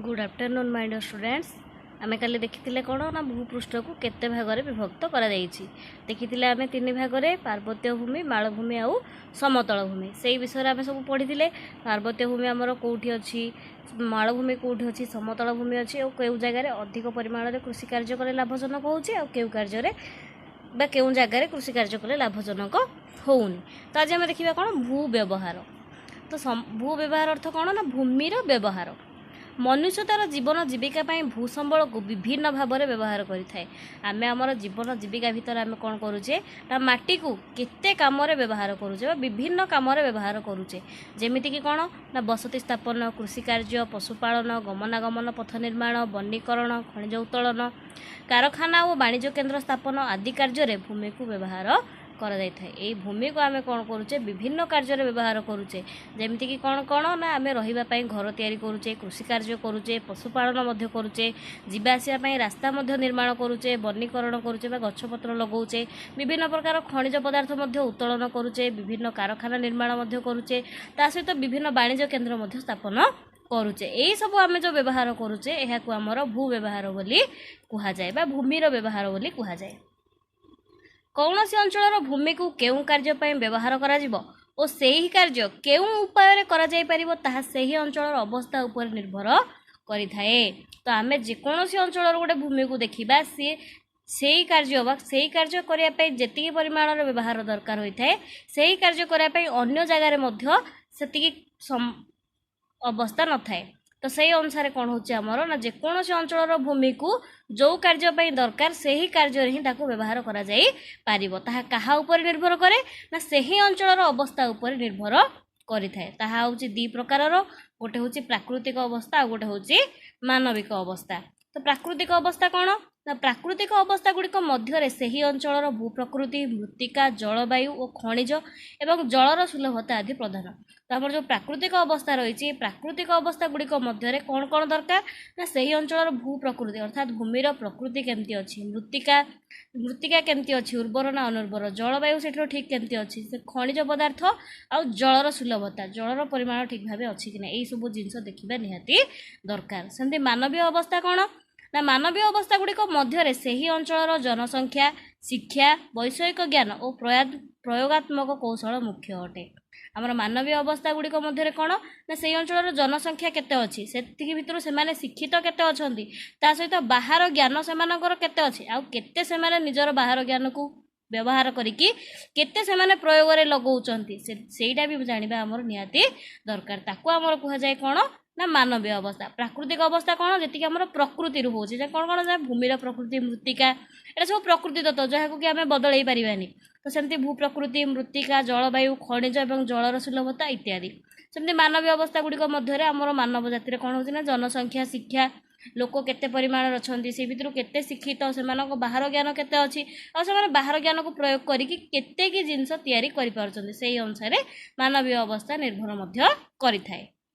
Good afternoon, my dear students. ଆମେ କାଲି ଦେଖିଥିଲେ କ'ଣ ନା ଭୂପୃଷ୍ଠକୁ କେତେ ଭାଗରେ ବିଭକ୍ତ କରାଯାଇଛି। ଦେଖିଥିଲେ ଆମେ ତିନି ଭାଗରେ, ପାର୍ବତ୍ୟ ଭୂମି, ମାଳଭୂମି ଆଉ ସମତଳ ଭୂମି। ସେଇ ବିଷୟରେ ଆମେ ସବୁ ପଢ଼ିଥିଲେ। ପାର୍ବତ୍ୟ ଭୂମି ଆମର କେଉଁଠି ଅଛି, ମାଳଭୂମି କେଉଁଠି ଅଛି, ସମତଳ ଭୂମି ଅଛି, ଆଉ କେଉଁ ଜାଗାରେ ଅଧିକ ପରିମାଣରେ କୃଷି କାର୍ଯ୍ୟ କଲେ ଲାଭଜନକ ହେଉଛି, ଆଉ କେଉଁ କାର୍ଯ୍ୟରେ ବା କେଉଁ ଜାଗାରେ କୃଷି କାର୍ଯ୍ୟ କଲେ ଲାଭଜନକ ହେଉନି। ତ ଆଜି ଆମେ ଦେଖିବା କ'ଣ? ଭୂ ବ୍ୟବହାର। ତ ଭୂ ବ୍ୟବହାର ଅର୍ଥ କ'ଣ ନା ଭୂମିର ବ୍ୟବହାର। ମନୁଷ୍ୟ ତା'ର ଜୀବନ ଜୀବିକା ପାଇଁ ଭୂସମ୍ବଳକୁ ବିଭିନ୍ନ ଭାବରେ ବ୍ୟବହାର କରିଥାଏ। ଆମେ ଆମର ଜୀବନ ଜୀବିକା ଭିତରେ ଆମେ କ'ଣ କରୁଛେ ନା ମାଟିକୁ କେତେ କାମରେ ବ୍ୟବହାର କରୁଛେ ବା ବିଭିନ୍ନ କାମରେ ବ୍ୟବହାର କରୁଛେ। ଯେମିତିକି କ'ଣ ନା ବସତି ସ୍ଥାପନ, କୃଷି କାର୍ଯ୍ୟ, ପଶୁପାଳନ, ଗମନାଗମନ ପଥ ନିର୍ମାଣ, ବନୀକରଣ, ଖଣିଜ ଉତ୍ତୋଳନ, କାରଖାନା ଓ ବାଣିଜ୍ୟ କେନ୍ଦ୍ର ସ୍ଥାପନ ଆଦି କାର୍ଯ୍ୟରେ ଭୂମିକୁ ବ୍ୟବହାର କରାଯାଇଥାଏ। ଏଇ ଭୂମିକୁ ଆମେ କ'ଣ କରୁଛେ? ବିଭିନ୍ନ କାର୍ଯ୍ୟରେ ବ୍ୟବହାର କରୁଛେ। ଯେମିତିକି କ'ଣ କ'ଣ ନା ଆମେ ରହିବା ପାଇଁ ଘର ତିଆରି କରୁଛେ, କୃଷି କାର୍ଯ୍ୟ କରୁଛେ, ପଶୁପାଳନ ମଧ୍ୟ କରୁଛେ, ଯିବା ଆସିବା ପାଇଁ ରାସ୍ତା ମଧ୍ୟ ନିର୍ମାଣ କରୁଛେ, ବନୀକରଣ କରୁଛେ ବା ଗଛପତ୍ର ଲଗାଉଛେ, ବିଭିନ୍ନ ପ୍ରକାର ଖଣିଜ ପଦାର୍ଥ ମଧ୍ୟ ଉତ୍ତୋଳନ କରୁଛେ, ବିଭିନ୍ନ କାରଖାନା ନିର୍ମାଣ ମଧ୍ୟ କରୁଛେ, ତା ସହିତ ବିଭିନ୍ନ ବାଣିଜ୍ୟ କେନ୍ଦ୍ର ମଧ୍ୟ ସ୍ଥାପନ କରୁଛେ। ଏଇସବୁ ଆମେ ଯେଉଁ ବ୍ୟବହାର କରୁଛେ, ଏହାକୁ ଆମର ଭୂ ବ୍ୟବହାର ବୋଲି କୁହାଯାଏ ବା ଭୂମିର ବ୍ୟବହାର ବୋଲି କୁହାଯାଏ। କୌଣସି ଅଞ୍ଚଳର ଭୂମିକୁ କେଉଁ କାର୍ଯ୍ୟ ପାଇଁ ବ୍ୟବହାର କରାଯିବ ଓ ସେହି କାର୍ଯ୍ୟ କେଉଁ ଉପାୟରେ କରାଯାଇପାରିବ, ତାହା ସେହି ଅଞ୍ଚଳର ଅବସ୍ଥା ଉପରେ ନିର୍ଭର କରିଥାଏ। ତ ଆମେ ଯେକୌଣସି ଅଞ୍ଚଳର ଗୋଟେ ଭୂମିକୁ ଦେଖିବା, ସିଏ ସେଇ କାର୍ଯ୍ୟ ବା ସେଇ କାର୍ଯ୍ୟ କରିବା ପାଇଁ ଯେତିକି ପରିମାଣର ବ୍ୟବହାର ଦରକାର ହୋଇଥାଏ, ସେହି କାର୍ଯ୍ୟ କରିବା ପାଇଁ ଅନ୍ୟ ଜାଗାରେ ମଧ୍ୟ ସେତିକି ଅବସ୍ଥା ନଥାଏ। ତ ସେଇ ଅନୁସାରେ କ'ଣ ହେଉଛି ଆମର ନା ଯେକୌଣସି ଅଞ୍ଚଳର ଭୂମିକୁ ଯେଉଁ କାର୍ଯ୍ୟ ପାଇଁ ଦରକାର, ସେହି କାର୍ଯ୍ୟରେ ହିଁ ତାକୁ ବ୍ୟବହାର କରାଯାଇପାରିବ। ତାହା କାହା ଉପରେ ନିର୍ଭର କରେ ନା ସେହି ଅଞ୍ଚଳର ଅବସ୍ଥା ଉପରେ ନିର୍ଭର କରିଥାଏ। ତାହା ହେଉଛି ଦୁଇ ପ୍ରକାରର, ଗୋଟେ ହେଉଛି ପ୍ରାକୃତିକ ଅବସ୍ଥା ଆଉ ଗୋଟେ ହେଉଛି ମାନବିକ ଅବସ୍ଥା। ତ ପ୍ରାକୃତିକ ଅବସ୍ଥା କ'ଣ ନା ପ୍ରାକୃତିକ ଅବସ୍ଥା ଗୁଡ଼ିକ ମଧ୍ୟରେ ସେହି ଅଞ୍ଚଳର ଭୂପ୍ରକୃତି, ମୃତ୍ତିକା, ଜଳବାୟୁ ଓ ଖଣିଜ ଏବଂ ଜଳର ସୁଲଭତା ଆଦି ପ୍ରଧାନ। ତ ଆମର ଯେଉଁ ପ୍ରାକୃତିକ ଅବସ୍ଥା ରହିଛି, ପ୍ରାକୃତିକ ଅବସ୍ଥା ଗୁଡ଼ିକ ମଧ୍ୟରେ କ'ଣ କ'ଣ ଦରକାର ନା ସେହି ଅଞ୍ଚଳର ଭୂପ୍ରକୃତି, ଅର୍ଥାତ୍ ଭୂମିର ପ୍ରକୃତି କେମିତି ଅଛି, ମୃତ୍ତିକା କେମିତି ଅଛି, ଉର୍ବର ନା ଅନୁର୍ବର, ଜଳବାୟୁ ସେଠିର ଠିକ୍ କେମିତି ଅଛି, ସେ ଖଣିଜ ପଦାର୍ଥ ଆଉ ଜଳର ସୁଲଭତା, ଜଳର ପରିମାଣ ଠିକ୍ ଭାବେ ଅଛି କି ନାହିଁ, ଏଇସବୁ ଜିନିଷ ଦେଖିବା ନିହାତି ଦରକାର। ସେମିତି ମାନବୀୟ ଅବସ୍ଥା କ'ଣ ନା ମାନବୀୟ ଅବସ୍ଥା ଗୁଡ଼ିକ ମଧ୍ୟରେ ସେହି ଅଞ୍ଚଳର ଜନସଂଖ୍ୟା, ଶିକ୍ଷା, ବୈଷୟିକ ଜ୍ଞାନ ଓ ପ୍ରୟୋଗାତ୍ମକ କୌଶଳ ମୁଖ୍ୟ ଅଟେ। ଆମର ମାନବୀୟ ଅବସ୍ଥା ଗୁଡ଼ିକ ମଧ୍ୟରେ କ'ଣ ନା ସେଇ ଅଞ୍ଚଳର ଜନସଂଖ୍ୟା କେତେ ଅଛି, ସେତିକି ଭିତରୁ ସେମାନେ ଶିକ୍ଷିତ କେତେ ଅଛନ୍ତି, ତା ସହିତ ବାହାର ଜ୍ଞାନ ସେମାନଙ୍କର କେତେ ଅଛି, ଆଉ କେତେ ସେମାନେ ନିଜର ବାହାର ଜ୍ଞାନକୁ ବ୍ୟବହାର କରିକି କେତେ ସେମାନେ ପ୍ରୟୋଗରେ ଲଗାଉଛନ୍ତି, ସେଇଟା ବି ଜାଣିବା ଆମର ନିହାତି ଦରକାର। ତାକୁ ଆମର କୁହାଯାଏ କ'ଣ ନା ମାନବୀୟ ଅବସ୍ଥା। ପ୍ରାକୃତିକ ଅବସ୍ଥା କ'ଣ? ଯେତିକି ଆମର ପ୍ରକୃତିରୁ ହେଉଛି ଯେ କ'ଣ କ'ଣ ନା ଭୂମିର ପ୍ରକୃତି, ମୃତ୍ତିକା, ଏଇଟା ସବୁ ପ୍ରକୃତି ତତ୍ତ୍ୱ ଯାହାକୁ କି ଆମେ ବଦଳେଇ ପାରିବାନି। ତ ସେମିତି ଭୂପ୍ରକୃତି, ମୃତ୍ତିକା, ଜଳବାୟୁ, ଖଣିଜ ଏବଂ ଜଳର ସୁଲଭତା ଇତ୍ୟାଦି। ସେମିତି ମାନବୀୟ ଅବସ୍ଥା ଗୁଡ଼ିକ ମଧ୍ୟରେ ଆମର ମାନବ ଜାତିରେ କ'ଣ ହେଉଛି ନା ଜନସଂଖ୍ୟା, ଶିକ୍ଷା, ଲୋକ କେତେ ପରିମାଣରେ ଅଛନ୍ତି, ସେ ଭିତରୁ କେତେ ଶିକ୍ଷିତ, ସେମାନଙ୍କ ବାହାର ଜ୍ଞାନ କେତେ ଅଛି, ଆଉ ସେମାନେ ବାହାର ଜ୍ଞାନକୁ ପ୍ରୟୋଗ କରିକି କେତେ କି ଜିନିଷ ତିଆରି କରିପାରୁଛନ୍ତି, ସେଇ ଅନୁସାରେ ମାନବୀୟ ଅବସ୍ଥା ନିର୍ଭର ମଧ୍ୟ କରିଥାଏ।